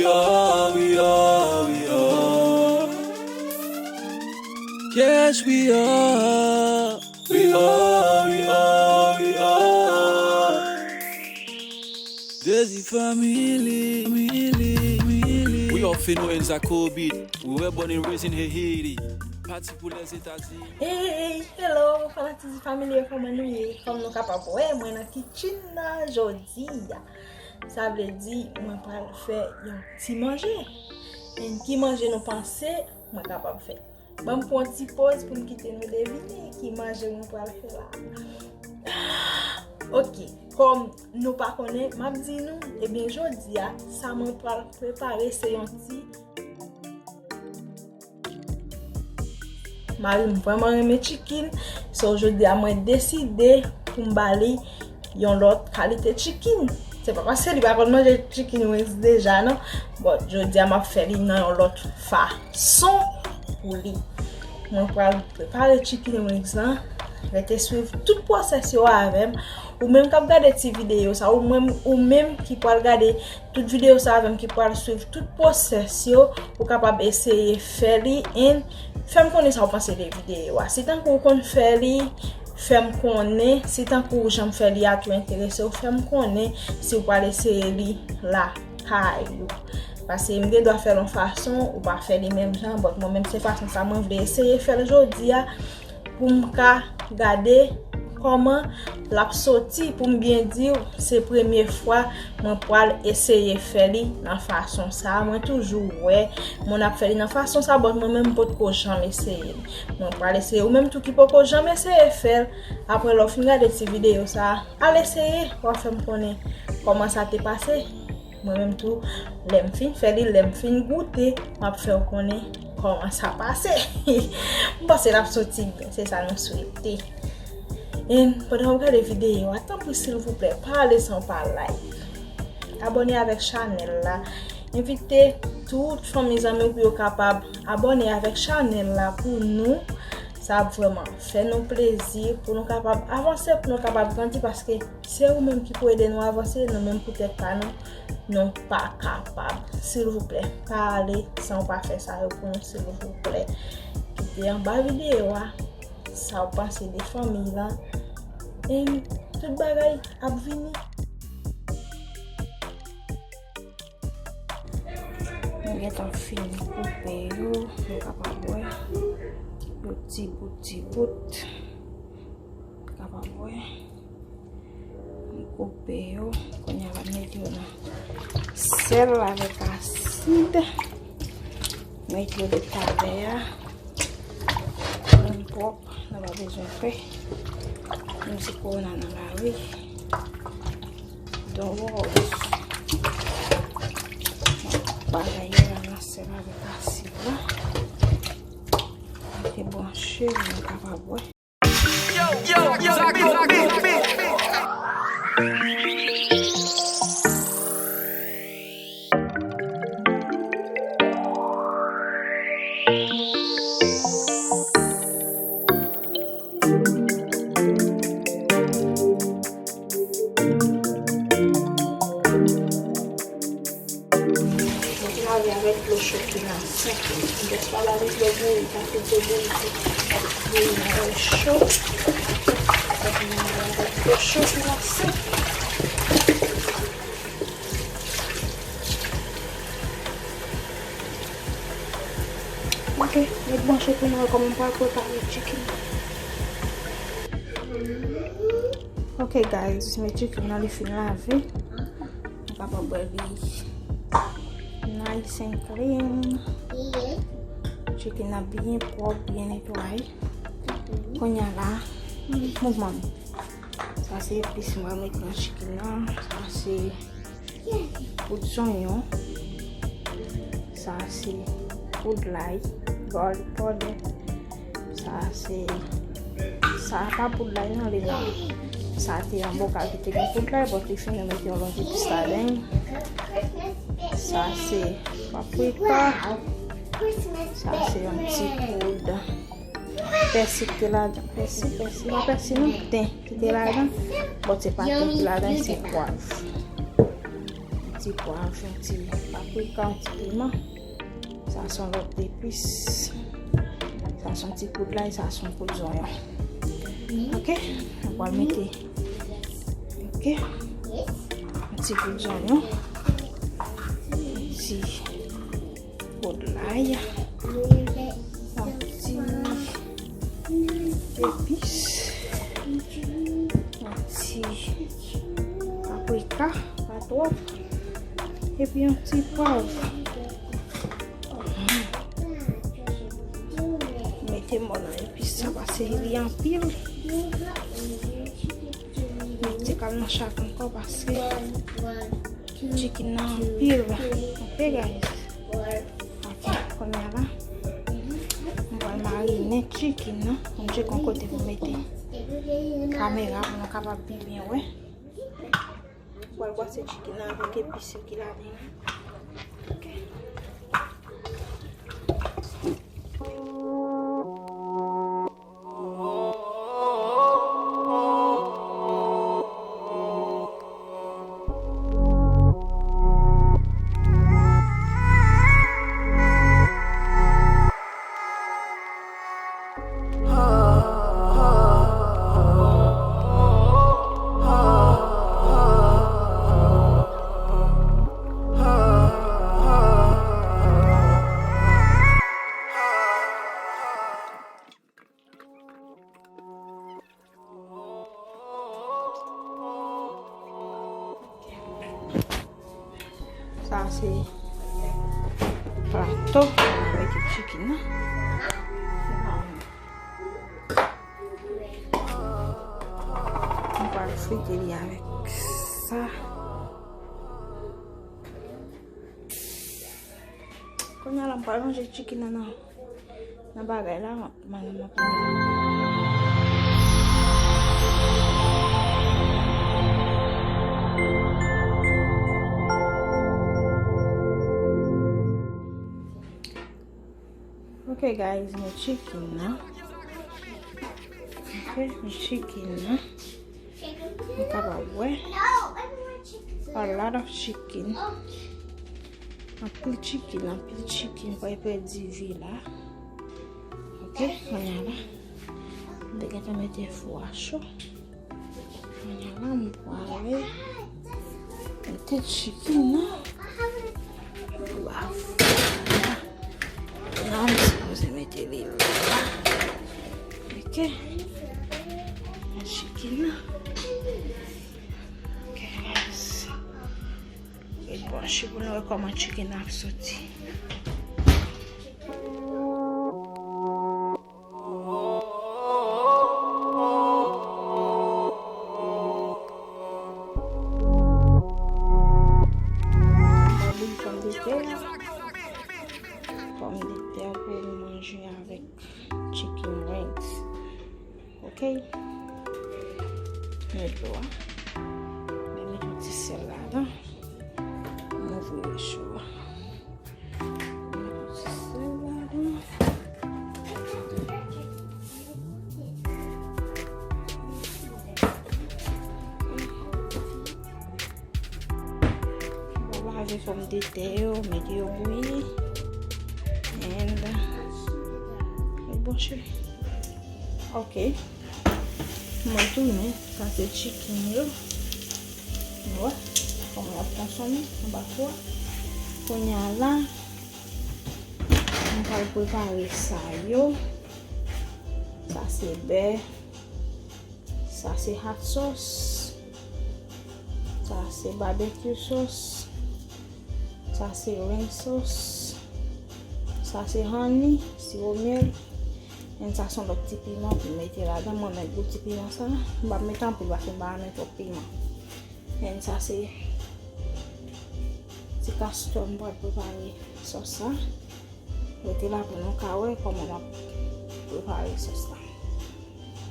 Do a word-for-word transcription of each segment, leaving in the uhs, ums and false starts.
are, we are, we are. Yes, we are. We are, we are, we are. Desi Family, Family, Family. We are Feno and Zakobi. We were born and raised in Haiti. Parti pou Lèzetazini. Hey, hello, fanatik Desi Family, kòman nou ye? Kòm nou kapab wè, mwen nan kitchen nan jodi a. Sa vle di, mwen pral fè yon ti manje. And ki manje nou panse mwen kapab fè? Ban m pran yon ti poz pou m kite nou devine ki manje mwen pral fè la. Ok, kòm nou pa konnen, m ap di nou, ebyen, jodi a, sa mwen pral prepare, se yon ti Mari m vrèman renmen chicken, so jodi a mwen deside pou m ba li yon lòt kalite chicken. Se pa paske li pa konn manje chicken wings deja non, but jodi a m ap fè li nan yon lòt fason pou li. Mwen pral prepare chicken wings lan. Rete swiv tout pwosès yo avè m. Ou menm k ap gade ti videyo sa, ou menm, ou menm ki pral gade tout videyo sa avè m, ki pral swiv tout pwosès yo, ou kapab eseye fè li and fè m konnen sa w panse de videyo a. Si tankou w konn fè li, fè m konnen. Si tankou jan m fè li a tou enterese w, fè m konnen si w pral eseye li lakay ou. Paske m gen dwa fè l yon fason, ou pa fè li menm jan, but mwen menm se fason sa mwen vle eseye fè l jodi a. Pou m ka gade kòman l ap soti, pou m byen di w, se premye fwa mwen pral eseye fè li nan fason sa a. Mwen toujou wè moun ap fè li nan fason sa a, but mwen menm m potko janm eseye li. Mwen pral eseye. Ou menm tou ki poko janm eseye fè l, apre lè w fin gade ti videyo sa a, al eseye, w a fè m konnen kòman sa te pase. Mwen menm tou, lè m fin fè li, lè m fin goute, m ap fè w konnen kòman sa pase. M panse l ap soti byen, se sa nou swete. E pandan w ap gade videyo a, tanpri silvouplè, pa ale san w pa like. Abòne avèk chanèl la. Envite tout fanmi zanmi w pou yo kapab abòne avèk chanèl la pou nou. Sa ap vrèman fè nou plezi pou nou kapab avanse, pou nou kapab grandi, paske se ou menm ki pou ede nou avanse, nou menm pou tèt pa nou, nou pa kapab. Silvouplè, pa ale san w pa fè sa yo pou nou, silvouplè. Kite anba videyo a sa w panse de fanmi lan. E tout bagay ap vini. Mwen gentan fin koupe yo, nou kapab wè. Yo ti bout, ti bout. Kapab wè. M koupe yo. Kounye a, m mete yo nan sèl avèk asid. Mete yo de talè a. Vin pwòp, nou pa bezwen pè. Nou se kowona nan lari. Don't worry. Bagay yo la nan sèl avèk asid la. Mete branche, nou kapab wè. Mwen te lave avèk dlo cho ki nan senk. M jis pa ba li dlo bouyi, paske dlo bouyi tou bouyi nan dlo cho. Donk, mwen lave avèk dlo cho ki nan senk. Ok, met branche pou nou wè kòman m pral prepare chicken. Ok guys, men chicken nan li fin lave. Nou kapab wè li nice and clean. Chicken nan byen pwòp, byen netwaye. Kounye a la, mouvman. Sa se epis mwen met nan chicken nan. Sa se poud zonyon. Sa se poud lay, garlic powder. Sa se, sa pa poud lay non, li nan. Sa te yon bokal ki te gen poud lay, but li fin mete yon lòt epis ladan. Sa se paprika. Sa se yon ti poud pèsi ki te ladan. Pèsi, pèsi, pa pèsi non, ten ki te ladan. But se pa ten ki ladan, se pwav. Ti pwav, yon ti paprika, yon ti piman. Sa se yon lòt epis. Sa se yon ti poud lay, sa se yon poud zonyon. Ok, nou pral mete, ok, yon ti poud zonyon, yon ti poud lay, yon ti epis, yon ti paprika, pa twòp, epi yon ti pwav. Mete mò nan epis sa, paske li anpil. Mete kal nan chat ankò, paske chicken nan anpil. Ok, guys. Ok, kounye a la, m pral marine chicken nan. M tcheke yon kote pou mete kamera pou nou kapab pi byen wè. M pral bwase chicken nan avèk epis yo ki ladan l. Ok. Sa se plato avèk chicken nan. M pral frite li avèk sa. Kounye a la, m pral ranje chicken nan nan, nan bagay la, m ap, m ap, m ap. Ok, guys, men chicken nan. Ok, men chicken nan. Nou kapab wè. A lot of chicken. Anpil chicken, anpil chicken. Fò e pèdi vi la. Ok, kounye a la. M te gentan mete fou a cho. Kounye a la, m prale mete chicken nan. Nan, m sipoze mete li la. Ok. Nan chicken nan. Ok, guys. Ret branche pou nou wè kòman chicken nan ap soti. Bouyi pòmdetè. Pòmdetè pou nou manje avèk chicken wings. Ok. Met dlo a. Mwen met yon ti sèl ladan. Mwen ouvri recho a. Mwen met yon ti sèl ladan. Bon, lave pòmdetè yo, mete yo bouyi. And, uh, bon, cheri. Ok. Mwen tounen, sa se chicken yo. Nou wè kòman y ap konsome anba fou a. Kounye a la, m pral prepare sa yo. Sa se bè. Sa se hot sauce. Sa se barbecue sauce. Sa se ranch sauce. Sa se honey, siwo myèl. And sa se yon lòt ti piman pou mete ladan. Mwen renmen gou ti piman sa. M p ap mete anpil paske m pa renmen twòp piman. And sa se ti kastò m pral prepare sòs sa. Rete la pou nou ka wè kòman m ap prepare sòs la.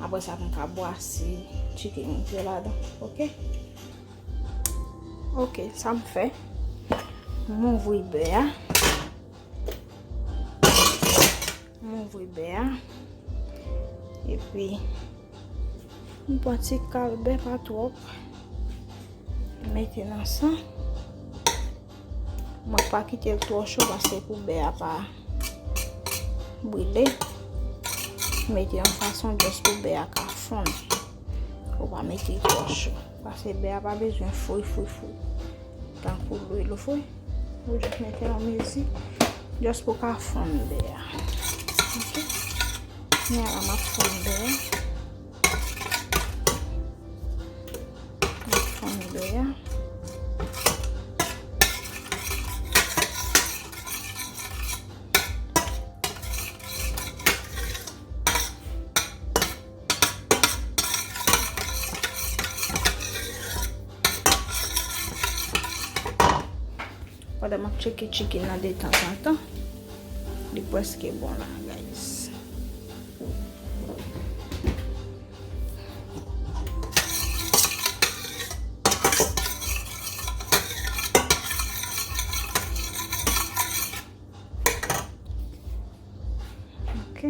Apre sa, pou m ka bwase chicken yo ladan, ok? Ok, sa m fè. M ouvri bè a. M ouvri bè a. Epi, m pran ti kal bè pa twòp. Mete nan sa. Mwen pa kite l twò cho paske pou bè a pa brile. Mete yon fason just pou bè a ka fonn. Ou pa mete l twò cho. Paske bè a pa bezwen fri, fri, fri. Tankou lwil ou fri. Ou just mete l an mezi. Just pou ka fonn bè a. Ok. Kounye a la m ap fonn bè a. M ap fonn bè a. Pandan m ap tcheke chicken nan de tanzantan, li prèske bon la, guys. Ok.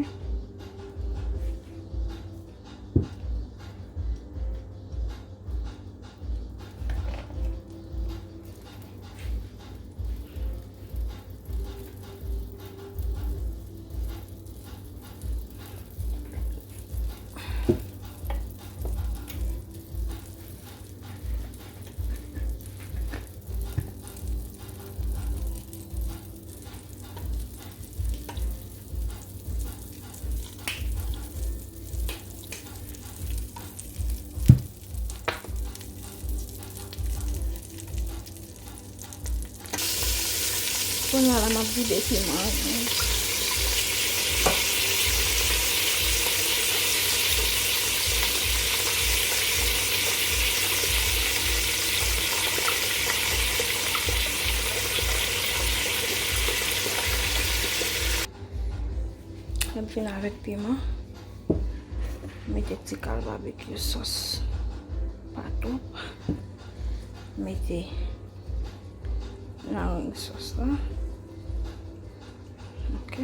Kounye a la, m ap vide piman an. Lè m fin avèk piman, mete ti kal barbecue sauce. Pa twòp. Mete nan ring sauce la. Ok.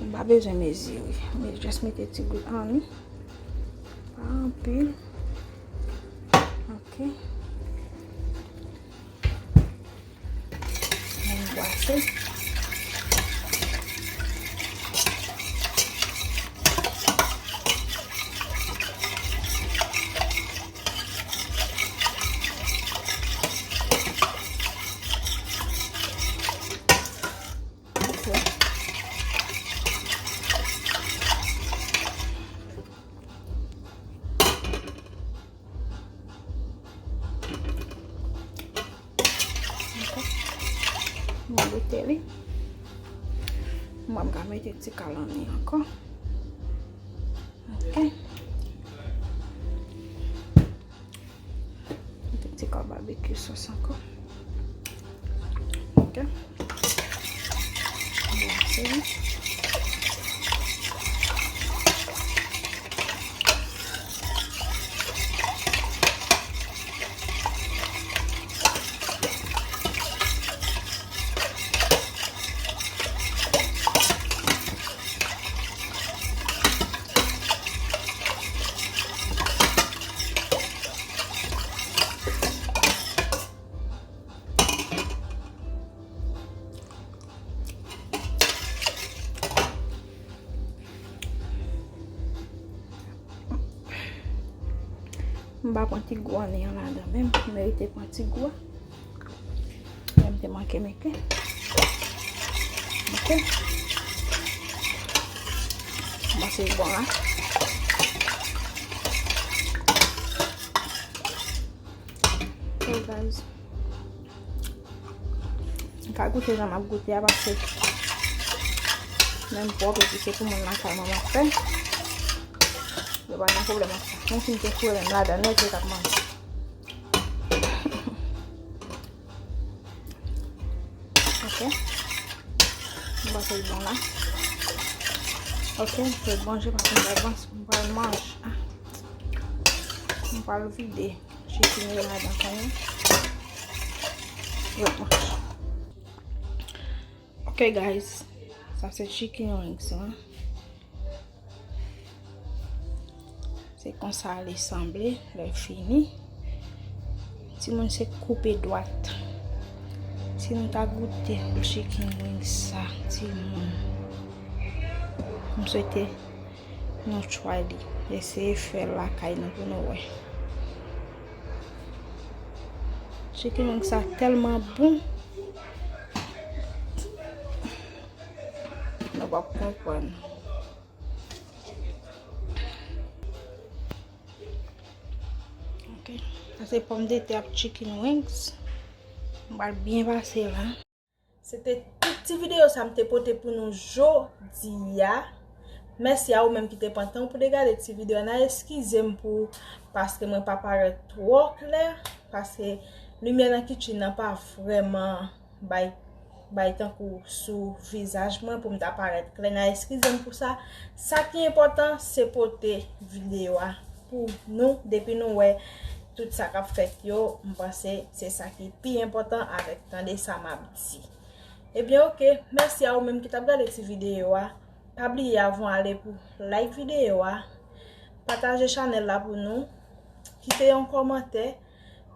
M pa bezwen mezire. Men just mete ti gout anni. Pa anpil. Ok. Mwen bwase. Ok. Ok. Mwen goute li. Mwen ka mete ti kal anni ankò. Ok. Mete ti kal barbecue sauce ankò. Ok. Bon, se li. M pa pran ti gou anni an ladan menm. M merite pran ti gou a. Men m te manke mete. Ok. M panse l bon la. So, guys, m ka goute jan m ap goute a, paske menm pwòp, epi se pou moun lakay mwen m ap fè. Yo pa gen pwoblèm ak sa. Menm si m te foure men m ladan l, yo t ap manje. Ok. M panse l bon la. Ok, m fè l bon, je panse m pral manje. M pral manje. Ah. M pral vide chicken yo ladan kounye a. Yo manje. Ok, guys. Sa se chicken wings lan. Se konsa li sanble lè l fini. Timoun, se koupe dwat. Nou ta goute chicken wings sa, timoun. M swete nou try li. Eseye fè l lakay nou pou nou wè. Chicken wings sa tèlman bon. Nou p ap konprann. Ok. Sa se pòmdetè ak chicken wings. M pral byen pase la. Se te tout ti videyo sa m te pote pou nou jodi a. Mèsi a ou menm ki te pran tan pou te gade ti videyo a. N a eskize m pou paske mwen pa parèt twò klè, paske limyè nan kitchen nan pa vrèman bay bay tankou sou vizaj mwen pou m ta parèt klè. N a eskize m pou sa. Sa ki enpòtan, se pote videyo a pou nou. Depi nou wè tout sa k ap fèt yo, m panse se sa ki pi enpòtan avèk tande sa m ap di. Ebyen, oke, mèsi a ou menm ki t ap gade ti videyo a. Pa bliye avan w ale pou like videyo a, pataje chanèl la pou nou, kite yon kòmantè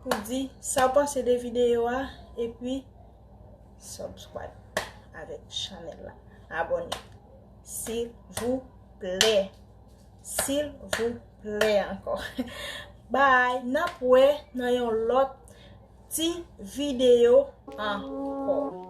pou di sa w panse de videyo a, epi subscribe avèk chanèl la. Abòne. Silvouplè. Silvouplè ankò. Bye. N ap wè nan yon lòt ti videyo ankò.